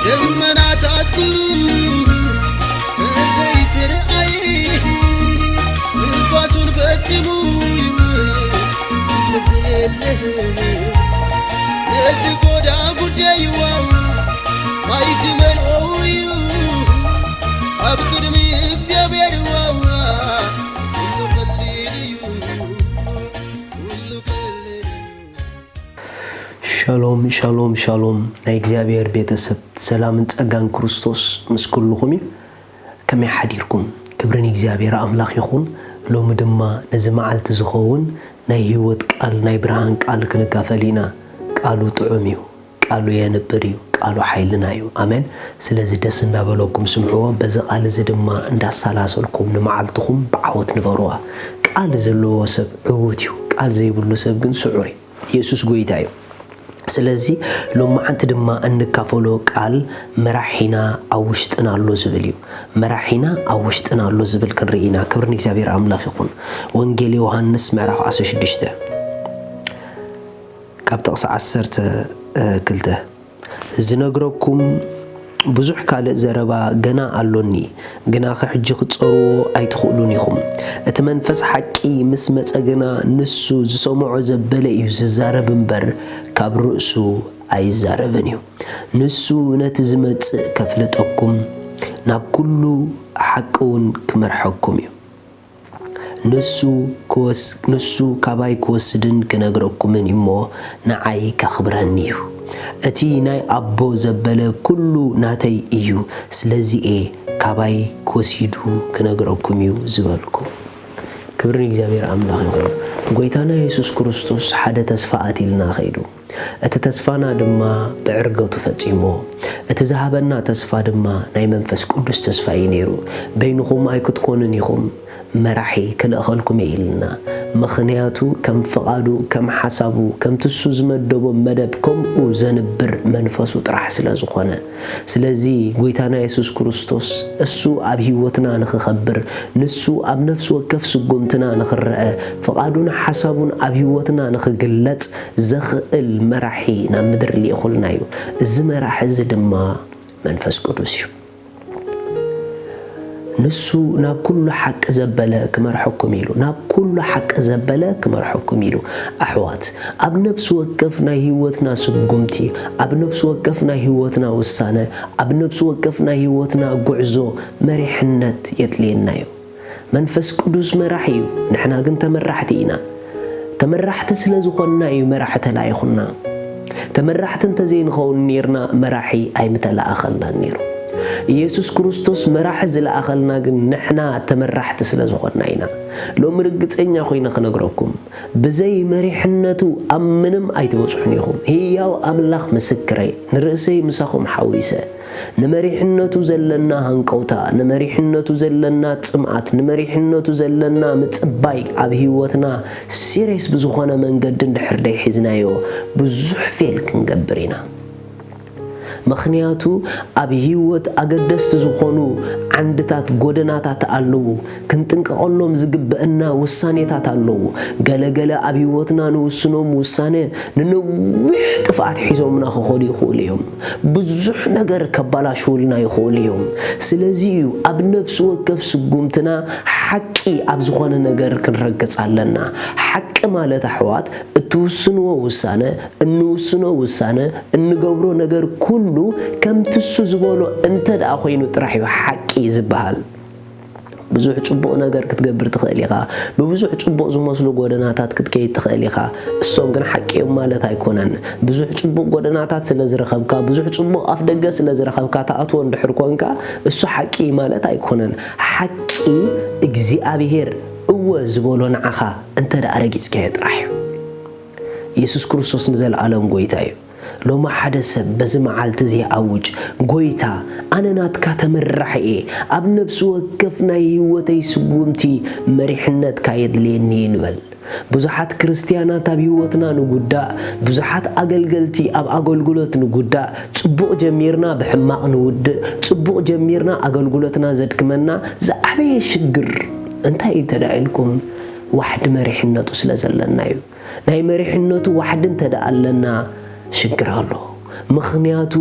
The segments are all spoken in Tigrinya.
ደመናታት ኩሉ ተዘይትርኣይ፣ ንፋሱን ፈጺሙ ይውል እንተዘየለ፣ ነዚ ጎዳ ጉዳይዋ ማይ ክመልኦ እዩ ኣብ ቅድሚ እግዚኣብሔር ዋዋ። ኩሉ ቀሊል እዩ፣ ኩሉ ቀሊል እዩ። ሻሎም፣ ሻሎም፣ ሻሎም ናይ እግዚኣብሔር ቤተሰብ፣ ሰላምን ጸጋን ክርስቶስ ምስ ኩልኹም እዩ። ከመይ ሓዲርኩም? ክብሪ ንእግዚኣብሔር ኣምላኽ ይኹን። ሎሚ ድማ ነዚ መዓልቲ ዝኸውን ናይ ህይወት ቃል፣ ናይ ብርሃን ቃል ክንካፈል ኢና። ቃሉ ጥዑም እዩ፣ ቃሉ የንብር እዩ፣ ቃሉ ሓይልና እዩ። ኣሜን። ስለዚ ደስ እንዳበለኩም ስምዕዎ። በዚ ቃል እዚ ድማ እንዳሰላሰልኩም ንመዓልትኹም ብዓወት ንበርዋ። ቃል ዘለዎ ሰብ ዕዉት እዩ፣ ቃል ዘይብሉ ሰብ ግን ስዑር እዩ። የሱስ ጐይታ እዩ። ስለዚ ሎማዓንቲ ድማ እንካፈሎ ቃል መራሒና ኣብ ውሽጥና ኣሎ ዝብል እዩ። መራሒና ኣብ ውሽጥና ኣሎ ዝብል ክንርኢ ኢና። ክብሪ ንእግዚኣብሔር ኣምላኽ ይኹን። ወንጌል ዮሃንስ ምዕራፍ ዓሰርተ ሽዱሽተ ካብ ጥቕሲ ዓሰርተ ክልተ፣ ዝነግረኩም ብዙሕ ካልእ ዘረባ ገና ኣሎኒ፣ ግናኸ ሕጂ ክትጸርዎ ኣይትኽእሉን ኢኹም። እቲ መንፈስ ሓቂ ምስ መጸ ግና፣ ንሱ ዝሰምዖ ዘበለ እዩ ዝዛረብ እምበር፣ ካብ ርእሱ ኣይዛረብን እዩ። ንሱ ነቲ ዝመጽእ ከፍልጠኩም፣ ናብ ኩሉ ሓቂ እውን ክመርሐኩም እዩ። ንሱ ክወስ-፣ ንሱ ካባይ ክወስድን ክነግረኩምን እሞ፣ ንዓይ ከኽብረኒ እዩ። እቲ ናይ ኣቦ ዘበለ ኩሉ ናተይ እዩ። ስለዚ'የ ካባይ ክወሲዱ ክነግረኩም እዩ ዝበልኩ። ክብሪ ንእግዚኣብሔር ኣምላኽ ይኹን። ጐይታና የሱስ ክርስቶስ ሓደ ተስፋ ኣትይልና ኸይዱ። እቲ ተስፋና ድማ ብዕርገቱ ፈጺሞ። እቲ ዝሃበና ተስፋ ድማ ናይ መንፈስ ቅዱስ ተስፋ እዩ ነይሩ። በይንኹም ኣይክትኮኑን ኢኹም፣ መራሒ ክልእኸልኩም እየ ኢልና። ምኽንያቱ ከም ፍቓዱ፣ ከም ሓሳቡ፣ ከምቲ እሱ ዝመደቦ መደብ ከምኡ ዘንብር መንፈሱ ጥራሕ ስለ ዝኾነ። ስለዚ ጐይታና የሱስ ክርስቶስ እሱ ኣብ ህይወትና ንኽኸብር፣ ንሱ ኣብ ነፍሲ ወከፍ ስጉምትና ንኽረአ፣ ፍቓዱን ሓሳቡን ኣብ ህይወትና ንኽግለጽ ዘኽእል መራሒ ናብ ምድሪ ልኢኹልና እዩ። እዚ መራሒ እዚ ድማ መንፈስ ቅዱስ እዩ። ንሱ ናብ ኩሉ ሓቂ ዘበለ ክመርሐኩም ኢሉ፣ ናብ ኩሉ ሓቂ ዘበለ ክመርሐኩም ኢሉ። ኣሕዋት፣ ኣብ ነፍሲ ወከፍ ናይ ህይወትና ስጉምቲ፣ ኣብ ነፍሲ ወከፍ ናይ ህይወትና ውሳነ፣ ኣብ ነፍሲ ወከፍ ናይ ህይወትና ጉዕዞ መሪሕነት የድልየና እዩ። መንፈስ ቅዱስ መራሒ እዩ፣ ንሕና ግን ተመራሕቲ ኢና። ተመራሕቲ ስለ ዝኾንና እዩ መራሒ ተላኢኹና። ተመራሕቲ እንተዘይንኸውን ኔርና፣ መራሒ ኣይምተላኣኸልናን ኔሩ። ኢየሱስ ክርስቶስ መራሒ ዝለኣኸልና ግን ንሕና ተመራሕቲ ስለ ዝኾንና ኢና። ሎሚ ርግጸኛ ኮይነ ክነግረኩም፣ ብዘይ መሪሕነቱ ኣብ ምንም ኣይትበጽሑን ኢኹም። ህያው ኣምላኽ ምስክረይ፣ ንርእሰይ ምሳኹም ሓዊሰ፣ ንመሪሕነቱ ዘለና ሃንቀውታ፣ ንመሪሕነቱ ዘለና ጽምኣት፣ ንመሪሕነቱ ዘለና ምጽባይ ኣብ ህይወትና ሲሪየስ ብዝኾነ መንገዲ እንድሕር ደይሒዝናዮ፣ ብዙሕ ፌል ክንገብር ኢና። ምኽንያቱ ኣብ ህይወት ኣገደስቲ ዝኾኑ ዓንድታት፣ ጎደናታት ኣለዉ። ክንጥንቀቐሎም ዝግበአና ውሳኔታት ኣለዉ። ገለ ገለ ኣብ ህይወትና ንውስኖም ውሳነ ንነዊሕ ጥፍኣት ሒዞምና ክኸዱ ይኽእሉ እዮም። ብዙሕ ነገር ከባላሽውልና ይኽእሉ እዮም። ስለዚ እዩ ኣብ ነፍሲ ወከፍ ስጉምትና ሓቂ ኣብ ዝኾነ ነገር ክንረግጽ ኣለና። ሓቂ ማለት ኣሕዋት፣ እትውስንዎ ውሳነ፣ እንውስኖ ውሳነ፣ እንገብሮ ነገር ኩሉ ከምቲ እሱ ዝበሎ እንተ ደኣ ኮይኑ ጥራሕ እዩ ሓቂ ዝበሃል። ብዙሕ ጽቡቕ ነገር ክትገብር ትኽእል ኢኻ። ብብዙሕ ጽቡቕ ዝመስሉ ጎደናታት ክትከይድ ትኽእል ኢኻ። እሶም ግን ሓቂ እዮም ማለት ኣይኮነን። ብዙሕ ጽቡቕ ጎደናታት ስለ ዝረኸብካ፣ ብዙሕ ጽቡቕ ኣፍ ደገ ስለ ዝረኸብካ ትኣትዎ እንድሕር ኮንካ፣ እሱ ሓቂ እዩ ማለት ኣይኮነን። ሓቂ እግዚኣብሄር እወ ዝበሎ ንዓኻ እንተ ደኣ ረጊጽካዮ ጥራሕ እዩ። የሱስ ክርስቶስ ንዘለኣለም ጐይታ እዩ። ሎሚ ሓደ ሰብ በዚ መዓልቲ እዚ ይኣውጅ፣ "ጐይታ፣ ኣነ ናትካ ተመራሒ እየ። ኣብ ነፍሲ ወከፍ ናይ ህይወተይ ስጉምቲ መሪሕነትካ የድልየኒ" ንበል። ብዙሓት ክርስትያናት ኣብ ህይወትና ንጉዳእ፣ ብዙሓት ኣገልገልቲ ኣብ ኣገልግሎት ንጉዳእ፣ ጽቡቕ ጀሚርና ብሕማቕ ንውድእ፣ ጽቡቕ ጀሚርና ኣገልግሎትና ዘድክመና ዝዓበየ ሽግር እንታይ እዩ እንተ ደኣ ኢልኩም፣ ዋሕዲ መሪሕነቱ ስለ ዘለና እዩ። ናይ መሪሕነቱ ዋሕዲ እንተ ደኣ ኣለና ሽግር ኣሎ። ምኽንያቱ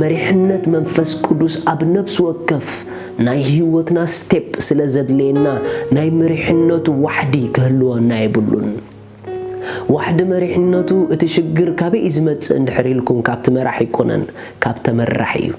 መሪሕነት መንፈስ ቅዱስ ኣብ ነፍሲ ወከፍ ናይ ህይወትና ስቴፕ ስለ ዘድልየና ናይ መሪሕነቱ ዋሕዲ ክህልወና የብሉን። ዋሕዲ መሪሕነቱ እቲ ሽግር ካበይ እዩ ዝመጽእ እንድሕር ኢልኩም ካብቲ መራሒ ኣይኮነን፣ ካብ ተመራሒ እዩ።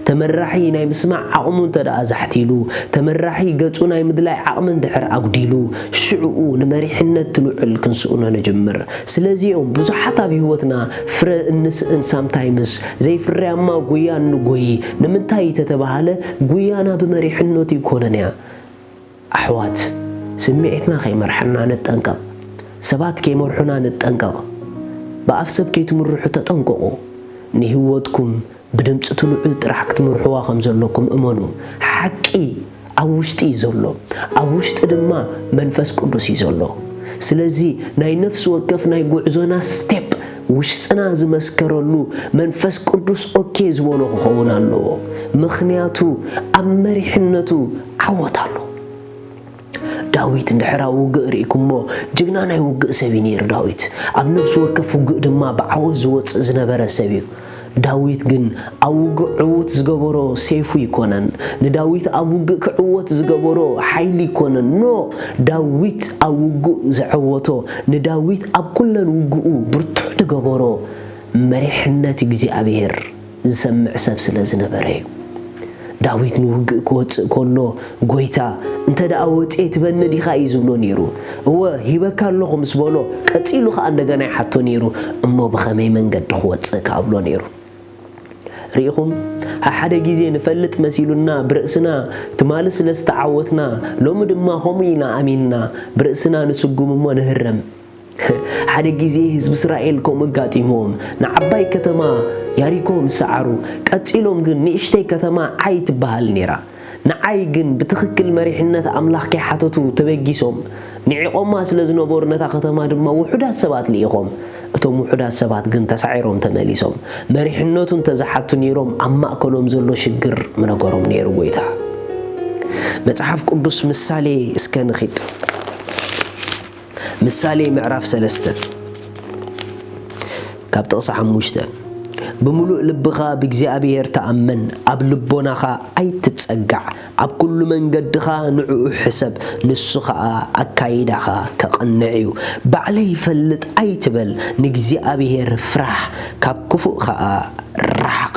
ተመራሒ ናይ ምስማዕ ዓቕሙ እንተ ደኣ ዛሕቲሉ፣ ተመራሒ ገጹ ናይ ምድላይ ዓቕሚ እንድሕር ኣጉዲሉ፣ ሽዕኡ ንመሪሕነት ትልዑል ክንስእኖ ንጅምር። ስለዚ እዮም ብዙሓት ኣብ ህይወትና ፍረ እንስእን ሳምታይምስ ዘይፍርያማ ጉያ እንጎይ። ንምንታይ ተተባሃለ ጉያና ብመሪሕነቱ ኣይኮነን እያ። ኣሕዋት፣ ስምዒትና ከይመርሓና ንጠንቀቕ። ሰባት ከይመርሑና ንጠንቀቕ። ብኣፍ ሰብ ከይትምርሑ ተጠንቀቑ። ንህይወትኩም ብድምፂ ትልዑል ጥራሕ ክትምርሕዋ ከም ዘለኩም እመኑ። ሓቂ ኣብ ውሽጢ እዩ ዘሎ፣ ኣብ ውሽጢ ድማ መንፈስ ቅዱስ እዩ ዘሎ። ስለዚ ናይ ነፍሲ ወከፍ ናይ ጉዕዞና ስቴፕ ውሽጥና ዝመስከረሉ መንፈስ ቅዱስ ኦኬ ዝበሎ ክኸውን ኣለዎ። ምኽንያቱ ኣብ መሪሕነቱ ዓወት ኣሎ። ዳዊት እንድሕር ኣብ ውግእ ርኢኩሞ ጅግና ናይ ውግእ ሰብ እዩ ነይሩ ዳዊት። ኣብ ነፍሲ ወከፍ ውግእ ድማ ብዓወት ዝወፅእ ዝነበረ ሰብ እዩ። ዳዊት ግን ኣብ ውግእ ዕዉት ዝገበሮ ሰይፉ ኣይኮነን። ንዳዊት ኣብ ውግእ ክዕወት ዝገበሮ ሓይሊ ኣይኮነን። ኖ፣ ዳዊት ኣብ ውግእ ዘዐወቶ፣ ንዳዊት ኣብ ኩለን ውግኡ ብርቱዕ ዝገበሮ መሪሕነት እግዚኣብሔር ዝሰምዕ ሰብ ስለ ዝነበረ እዩ። ዳዊት ንውግእ ክወጽእ ከሎ፣ "ጐይታ፣ እንተ ደኣ ወጺኤ ትበኒ ዲኻ?" እዩ ዝብሎ ነይሩ። "እወ፣ ሂበካ ኣለኹ" ምስ በሎ፣ ቀጺሉ ኸኣ እንደገና ይሓቶ ነይሩ፣ "እሞ ብኸመይ መንገዲ ክወጽእ?" ከኣ ብሎ ነይሩ። ርኢኹም? ሓሓደ ግዜ ንፈልጥ መሲሉና ብርእስና ትማሊ ስለ ዝተዓወትና፣ ሎሚ ድማ ከምኡ ኢና ኣሚንና ብርእስና ንስጉም እሞ ንህረም። ሓደ ግዜ ህዝቢ እስራኤል ከምኡ ኣጋጢምዎም። ንዓባይ ከተማ ያሪኮ ምስ ሰዓሩ፣ ቀጺሎም ግን ንእሽተይ ከተማ ዓይ ትበሃል ነይራ። ንዓይ ግን ብትኽክል መሪሕነት ኣምላኽ ከይሓተቱ ተበጊሶም። ንዒቖማ ስለ ዝነበሩ ነታ ከተማ ድማ ውሑዳት ሰባት ልኢኾም። እቶም ውሑዳት ሰባት ግን ተሳዒሮም ተመሊሶም። መሪሕነቱ እንተ ዝሓቱ ነይሮም ኣብ ማእከሎም ዘሎ ሽግር ምነገሮም ነይሩ ጐይታ። መጽሓፍ ቅዱስ ምሳሌ እስከ ንኺድ። ምሳሌ ምዕራፍ ሰለስተ ካብ ጥቕሲ ሓሙሽተ፣ "ብምሉእ ልብኻ ብእግዚኣብሔር ተኣመን፣ ኣብ ልቦናኻ ኣይትጸጋዕ፣ ኣብ ኩሉ መንገድኻ ንዕኡ ሕሰብ፣ ንሱ ኸኣ ኣካይዳኻ ከቕንዕ እዩ። ባዕለይ ይፈልጥ ኣይትበል፣ ንእግዚኣብሔር ፍራሕ፣ ካብ ክፉእ ኸኣ ርሓቕ።"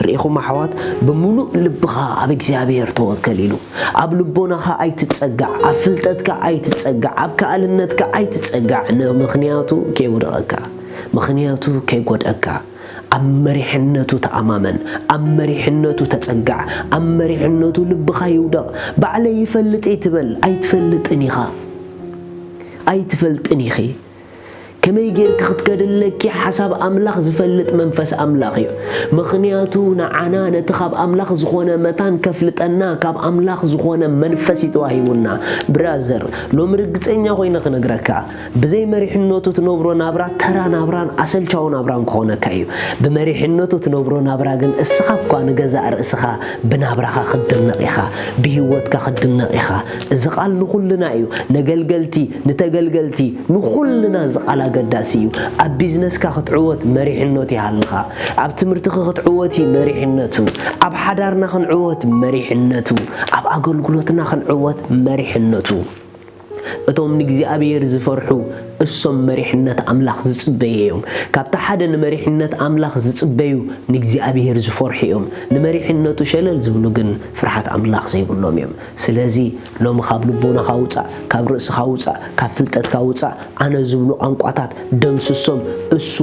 ርኢኹም ኣሕዋት፣ ብምሉእ ልብኻ ኣብ እግዚኣብሔር ተወከል ኢሉ። ኣብ ልቦናኻ ኣይትጸጋዕ፣ ኣብ ፍልጠትካ ኣይትጸጋዕ፣ ኣብ ከኣልነትካ ኣይትጸጋዕ፣ ን-፣ ምኽንያቱ ከየውድቐካ፣ ምኽንያቱ ከይጎድኣካ። ኣብ መሪሕነቱ ተኣማመን፣ ኣብ መሪሕነቱ ተጸጋዕ፣ ኣብ መሪሕነቱ ልብኻ ይውደቕ። ባዕለይ ይፈልጥ ኣይትበል፣ ኣይትፈልጥን ኢኻ፣ ኣይትፈልጥን ኢኺ። ከመይ ጌርኪ ክትከዲ ኣለኪ? ሓሳብ ኣምላኽ ዝፈልጥ መንፈስ ኣምላኽ እዩ። ምኽንያቱ ንዓና ነቲ ካብ ኣምላኽ ዝኾነ መታን ከፍልጠና ካብ ኣምላኽ ዝኾነ መንፈስ እዩ ተዋሂቡና። ብራዘር፣ ሎሚ ርግጸኛ ኮይነ ክነግረካ፣ ብዘይ መሪሕነቱ ትነብሮ ናብራ ተራ ናብራን ኣሰልቻዊ ናብራን ክኾነካ እዩ። ብመሪሕነቱ ትነብሮ ናብራ ግን እስኻ እኳ ንገዛእ ርእስኻ ብናብራኻ ክትድነቕ ኢኻ፣ ብህይወትካ ክትድነቕ ኢኻ። እዚ ቃል ንኹልና እዩ። ነገልገልቲ፣ ንተገልገልቲ፣ ንኹልና እዚ ቃል ኣገዳሲ እዩ። ኣብ ቢዝነስካ ክትዕወት መሪሕነቱ ይሃልኻ። ኣብ ትምህርትኺ ክትዕወቲ መሪሕነቱ። ኣብ ሓዳርና ክንዕወት መሪሕነቱ። ኣብ ኣገልግሎትና ክንዕወት መሪሕነቱ። እቶም ንእግዚኣብሔር ዝፈርሑ እሶም መሪሕነት ኣምላኽ ዝጽበዩ እዮም። ካብቲ ሓደ ንመሪሕነት ኣምላኽ ዝጽበዩ ንእግዚኣብሔር ዝፈርሑ እዮም። ንመሪሕነቱ ሸለል ዝብሉ ግን ፍርሃት ኣምላኽ ዘይብሎም እዮም። ስለዚ ሎሚ ካብ ልቦናኻ ውጻእ፣ ካብ ርእስኻ ውጻእ፣ ካብ ፍልጠትካ ውጻእ። ኣነ ዝብሉ ቋንቋታት ደምስሶም፣ እሱ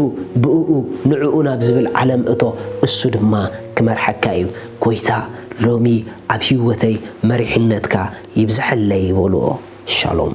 ብእኡ ንዕኡ ናብ ዝብል ዓለም እቶ፣ እሱ ድማ ክመርሐካ እዩ። ጎይታ ሎሚ ኣብ ህይወተይ መሪሕነትካ ይብዝሐለይ በልዎ። ሻሎም።